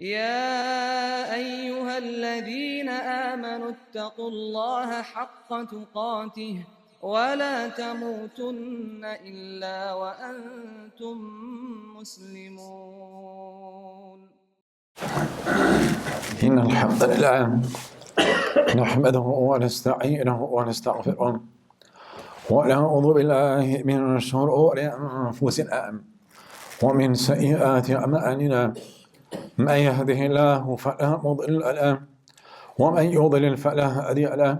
يا أيها الذين آمنوا اتقوا الله حق تقاته ولا تموتن إلا وأنتم مسلمون إن الحمد لله نحمده ونستعينه ونستغفره ونعوذ بالله من شرور أنفسنا ومن سيئات أعمالنا من يهده الله فلا مضل له ومن يضلل فلا هادي له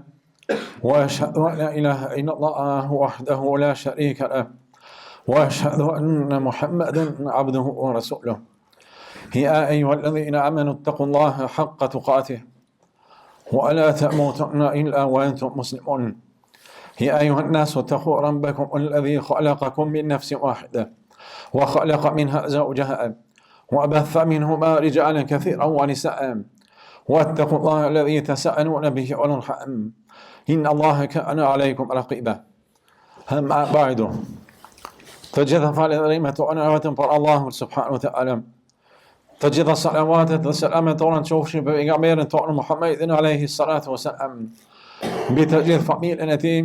وأشهد أن لا إله إلا الله وحده لا شريك له وأشهد أن محمدا عبده ورسوله يا أيها الذين آمنوا اتقوا الله حق تقاته ولا تموتن إلا وأنتم مسلمون يا أيها الناس اتقوا ربكم الذي خلقكم من نفس واحدة وخلق منها زوجها وبث منهما رجالا كثيرا ونساء واتقوا الله الذي تساءلون به والأرحام إن الله كان عليكم رقيبا أما بعد Të gjitha falënderimet tona vetëm për Allahun subhanahu wa taala. Të gjitha salavatet dhe selamet tona qofshin për pejgamberin tonë Muhammedin alayhi salatu wasalam. Mbi të gjithë familjen e tij,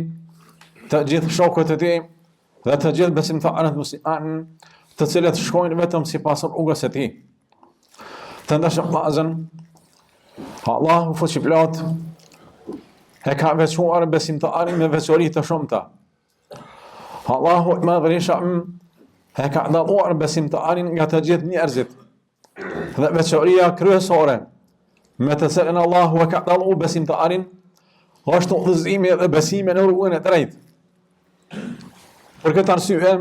të gjithë shokët e tij dhe të gjithë besimtarët muslimanë, të cilët shkojnë vetëm sipas rrugës së tij. Të ndershëm vëllazën, Allahu fuqiplotë e ka veçuar besimtarin me veçori të shumta. Allahu i madhërishëm e ka dalluar besimtarin nga të gjithë njerëzit. Dhe veçoria kryesore me të cilën Allahu e ka dalluar besimtarin është udhëzimi dhe besimi në rrugën e drejtë. Për këtë arsye,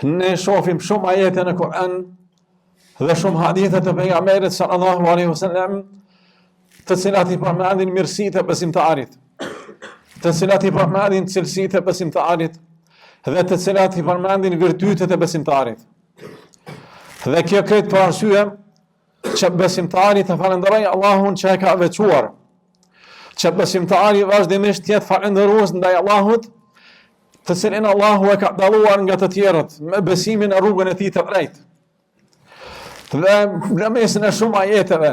ne shohim shumë ajete në Kur'an dhe shumë hadithe të pejgamberit sallallahu alaihi wasallam, të cilat i përmendin mirësitë e besimtarit, të cilat i përmendin cilësitë e besimtarit dhe të cilat i përmendin virtytet e besimtarit. Dhe kjo krejt për arsye që besimtari të falënderojë Allahun që e ka veçuar, që besimtari vazhdimisht të jetë falënderues ndaj Allahut, të cilin Allahu e ka dalluar nga të tjerët me besimin në rrugën e tij të drejtë. Dhe në mesin e shumë ajeteve,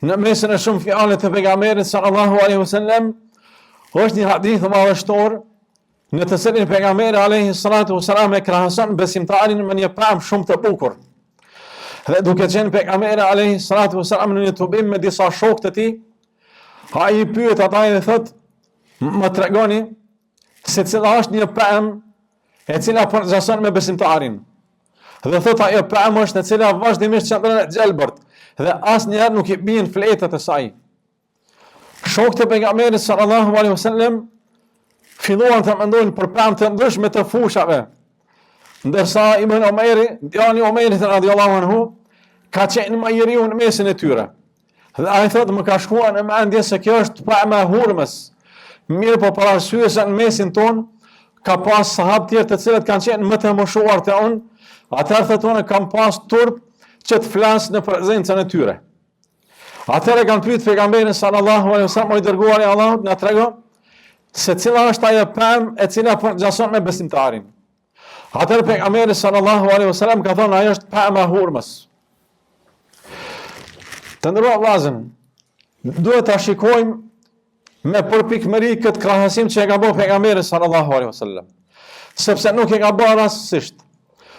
në mesin e shumë fjalëve të pejgamberit sallallahu alaihi wasallam, është një hadith madhështor në të cilin pejgamberi alaihi salatu wasallam e krahason besimtarin me një pemë shumë të bukur. Dhe duke qenë pejgamberi alaihi salatu wasallam në një tubim me disa shokë të tij, ai i pyet ata dhe thotë, "Më tregoni se cila është një pemë e cila përngjason me besimtarin. Dhe thotë ajo pemë është e cila vazhdimisht qëndron e gjelbërt dhe asnjëherë nuk i bien fletët e saj. Shokët e pejgamberit sallallahu alaihi wasallam filluan të mendojnë për pemë të ndryshme të fushave. Ndërsa Ibn Omeri, djali i Omerit radiallahu anhu, ka qenë më i riu në mesin e tyre. Dhe ai thotë më ka shkuar në mendje se kjo është pema e hurmës. Mirëpo për arsye se në mesin tonë ka pas sahabë tjerë të cilët kanë qenë më të moshuar se unë, atëherë thotë unë kam pas turp që të flas në prezencën e tyre. Atëherë kanë pyet pejgamberin sallallahu alaihi wasallam, o i dërguari i Allahut, na trego se cila është ajo pemë e cila përngjason me besimtarin. Atëherë pejgamberi sallallahu alaihi wasallam ka thonë ajo është pema e hurmës. Të nderuar vëllazën, duhet ta shikojmë me përpikmëri këtë krahasim që e ka bërë pejgamberi sallallahu alaihi wasallam. Sepse nuk e ka bërë rastësisht.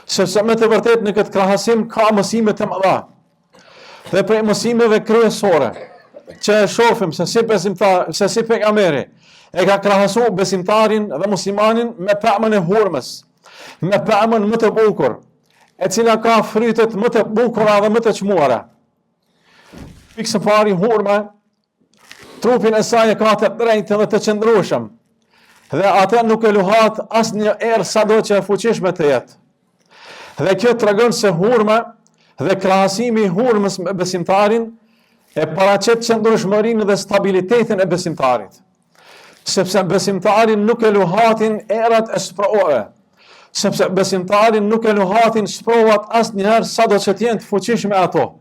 Sepse me të vërtetë në këtë krahasim ka mësime të mëdha. Dhe prej mësimeve kryesore që e shohim se si besimtar, se si pejgamberi e ka krahasuar besimtarin dhe muslimanin me pemën e hurmës, me pemën më të bukur, e cila ka frytet më të bukura dhe më të çmuara. Pikë së pari hurma trupin e saj e ka të drejtë dhe të qëndrueshëm. Dhe atë nuk e luhat asnjë erë sado që e fuqishme të jetë. Dhe kjo tregon se hurma dhe krahasimi i hurmës me besimtarin e paraqet qëndrueshmërinë dhe stabilitetin e besimtarit. Sepse besimtarin nuk e luhatin erat e sprovave. Sepse besimtarin nuk e luhatin sprovat asnjëherë sado që të jenë të fuqishme ato.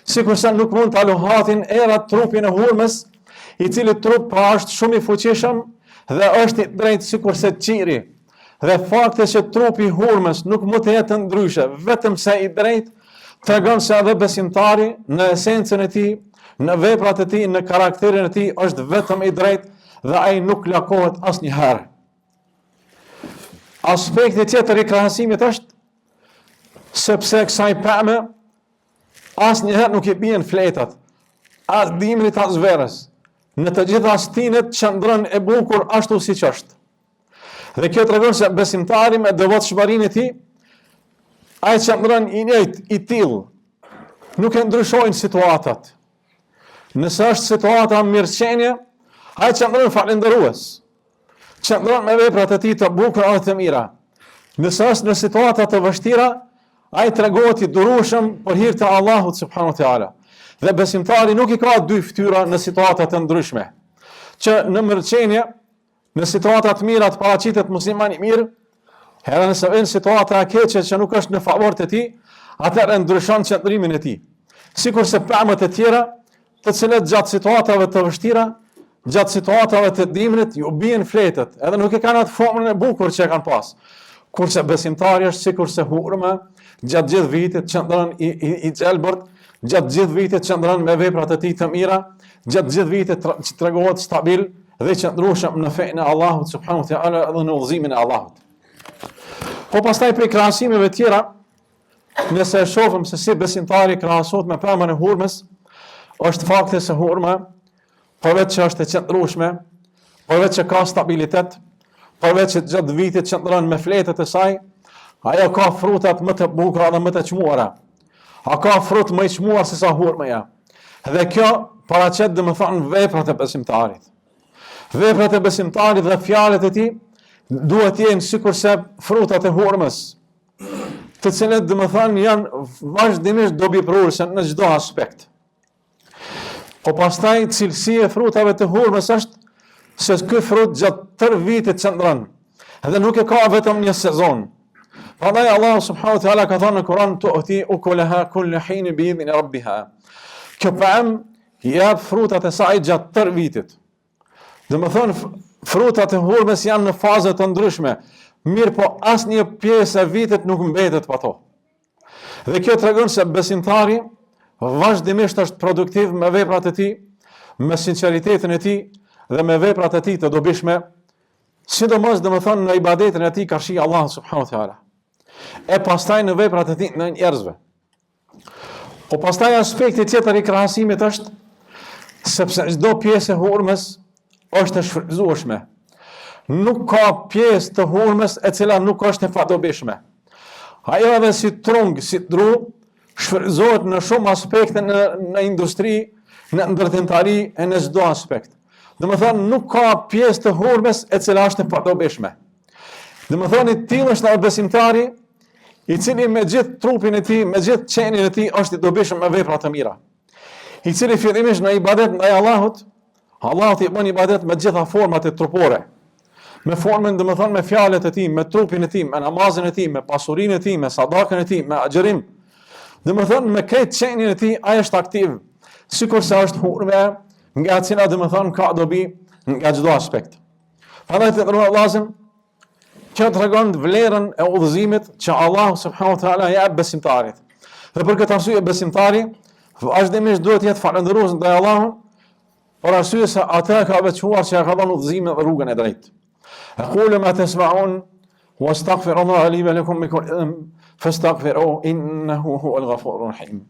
Sikurse nuk mund ta luhatin erat trupin e hurmës, i cili trup pra është shumë i fuqishëm dhe është i drejtë sikurse qiri. Dhe fakti që trupi i hurmës nuk mund të jetë ndryshe, vetëm se i drejtë, Tregon se edhe besimtari në esencën e tij, në veprat e tij, në karakterin e tij është vetëm i drejtë dhe ai nuk lakohet asnjëherë. Aspekti tjetër i krahasimit është sepse kësaj peme asnjëherë nuk i bien fletat, as dimrit as verës. Në të gjitha stinët qëndron e bukur ashtu siç është. Dhe kjo tregon se besimtari me devotshmërinë e tij, ai qëndron i njëjtë, i tillë. Nuk e ndryshojnë situatat. Nëse është situata mirëqenie, ai qëndron falënderues. Qëndron me veprat e tij të bukura dhe të mira. Nëse është në situata të vështira, ai tregohet i durueshëm për hir të Allahut subhanahu wa taala. Dhe besimtari nuk i ka dy fytyra në situata të ndryshme. Që në mirëqenie Në situata të mira të paraqitet musliman i mirë, edhe nëse vjen situata e keqe që nuk është në favor të tij, atëherë ndryshon qëndrimin e tij. Sikurse pemët e tjera, të cilët gjatë situatave të vështira, gjatë situatave të dimrit, ju bien fletët, edhe nuk e kanë atë formën e bukur që e kanë pas. Kurse besimtari është sikurse hurma, gjatë gjithë vitit qëndron i, i, i gjelbërt, gjatë gjithë vitit qëndron me veprat e tij të mira, gjatë gjithë vitit tregohet stabil, dhe i qëndrueshëm në fenë e Allahut subhanahu wa taala dhe në udhëzimin e Allahut. Po pastaj prej krahasimeve tjera, nëse e shohim se si besimtari krahasohet me pemën e hurmës, është fakti se hurma përveç që është e qëndrueshme, përveç që ka stabilitet, përveç që gjatë vitit qëndron me fletët e saj, ajo ka frutat më të bukura dhe më të çmuara. A ka frut më i çmuar se sa hurmaja? Dhe kjo paraqet domethënë veprat e besimtarit. Veprat e besimtarit dhe fjalët e tij duhet të jenë sikurse frutat e hurmës, të cilët domethënë janë vazhdimisht dobiprurëse në çdo aspekt. Po pastaj cilësia e frutave të hurmës është se ky frut gjatë tërë vitit qëndron dhe nuk e ka vetëm një sezon. Prandaj Allahu subhanahu wa taala ka thënë në Kur'an tu'ti ukulaha kulla hin bi idhni rabbiha. Kjo pemë jep frutat e saj gjatë tërë vitit. Domethënë frutat e hurmës janë në faza të ndryshme, mirëpo asnjë pjesë e vitit nuk mbetet pa to. Dhe kjo tregon se besimtari vazhdimisht është produktiv me veprat e tij, me sinqeritetin e tij dhe me veprat e tij të dobishme, sidomos domethënë në ibadetin e tij karshi Allahut subhanahu wa taala. E pastaj në veprat e tij ndaj njerëzve. Po pastaj aspekti tjetër i krahasimit është sepse çdo pjesë e hurmës është e shfrytëzueshme. Nuk ka pjesë të hurmës e cila nuk është e padobishme. Ajo edhe si trung, si dru, shfrytëzohet në shumë aspekte në, në industri, në ndërtimtari e në çdo aspekt. Domethënë, nuk ka pjesë të hurmës e cila është e padobishme. Domethënë, i tillë është edhe besimtari, i cili me gjithë trupin e tij, me gjithë qenien e tij, është i dobishëm me vepra të mira. I cili fillimisht në ibadet ndaj Allahut, Allahut i bën ibadet me gjitha format e trupore. Me formën, domethënë, me fjalët e tij, me trupin e tij, me namazin e tij, me pasurinë e tij, me sadakën e tij, me agjërim. Domethënë, me krejt qenien e tij, ai është aktiv, sikurse është hurme, nga e cila, domethënë, ka dobi nga çdo aspekt. Prandaj të nderuar vëllezër, Kjo tregon vlerën e udhëzimit që Allahu subhanahu wa taala ia jep besimtarit. Dhe për këtë arsye besimtari vazhdimisht duhet të jetë falënderues ndaj Allahut, për arsye se atë e ka veçuar që ia ka dhënë udhëzimin dhe rrugën e drejtë. Aqulu ma tasma'un wa astaghfirullaha li wa lakum min kulli dhanb fastaghfiruhu innahu huwal ghafurur rahim.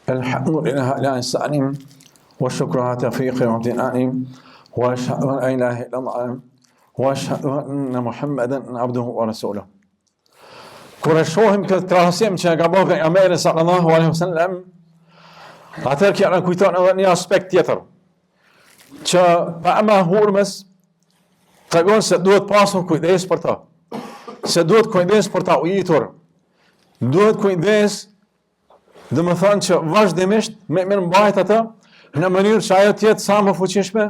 الحمد لله على إحسانه والشكر على توفيقه وامتنانه وأشهد أن لا إله إلا الله وأشهد أن محمدا عبده ورسوله Kur e shohim këtë krahasim që e ka bërë pejgamberi sallallahu alaihi wasallam, atëherë kjo na kujton edhe një aspekt tjetër, që pema e hurmës tregon se duhet pasur kujdes për të, se duhet kujdes për ta ujitur, duhet kujdes Domethënë që vazhdimisht me mirëmbajt atë, në mënyrë që ajo të jetë sa më fuqishme,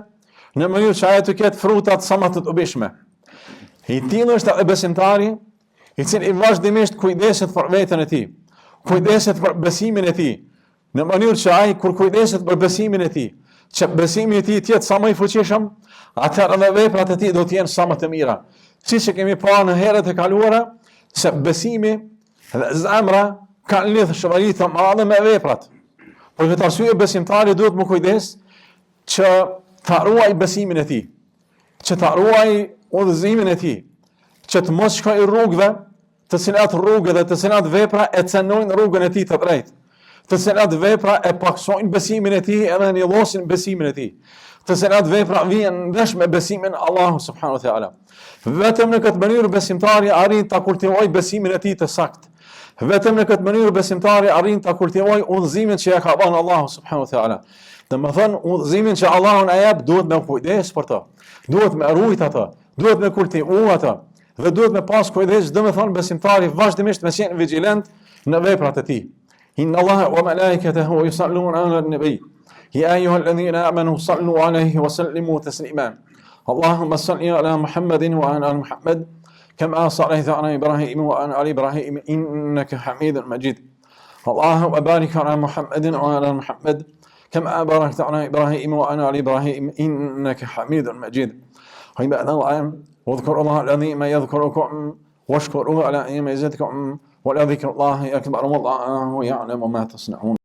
në mënyrë që ajo të ketë frutat sa më të dobishme. I tillë është edhe besimtari, i cili vazhdimisht kujdeset për veten e tij, kujdeset për besimin e tij, në mënyrë që ai kur kujdeset për besimin e tij, që besimi i tij të jetë sa më i fuqishëm, atëherë edhe veprat e tij do të jenë sa më të mira. Siç e kemi pa në herët e kaluara, se besimi dhe zemra kanë lidhshmëri të madhe me veprat. Për këtë arsye besimtari duhet me u kujdes që ta ruaj besimin e tij, që ta ruaj udhëzimin e tij, që të mos shkojë rrugëve të cilat rrugë dhe të cilat vepra e cenojnë rrugën e tij të drejtë, të cilat vepra e paksojnë besimin e tij edhe njollosin besimin e tij, të cilat vepra vijnë ndesh me besimin në Allahun subhanahu wa taala. Vetëm në këtë mënyrë besimtari arrin ta kultivojë besimin e tij të saktë. Vetëm në këtë mënyrë besimtari arrin ta kultivojë udhëzimin që ja ka dhënë Allahu subhanahu wa taala. Domethënë udhëzimin që Allahu na jep duhet me u kujdes për të. Duhet me rujt atë, duhet me kultivu atë. Dhe duhet me pas kujdes, domethënë besimtari vazhdimisht me qenë vigjilent në veprat e tij. Inna Allaha wa malaikatahu yusalluna ala an-nabi. Ya ayyuhalladhina amanu sallu alayhi wa sallimu taslima. Allahumma salli ala Muhammedin wa ala Muhammed kama sallayta ala Ibrahim wa ala ali Ibrahim innaka Hamidum Majid. Allahumma barik ala Muhammedin wa ala Muhammed kama barakta ala Ibrahim wa ala ali Ibrahim innaka Hamidum Majid. Ibadallah, واذكروا الله العظيم يذكركم واشكروه على نعمه يزدكم ولذكر الله أكبر والله يعلم ما تصنعون.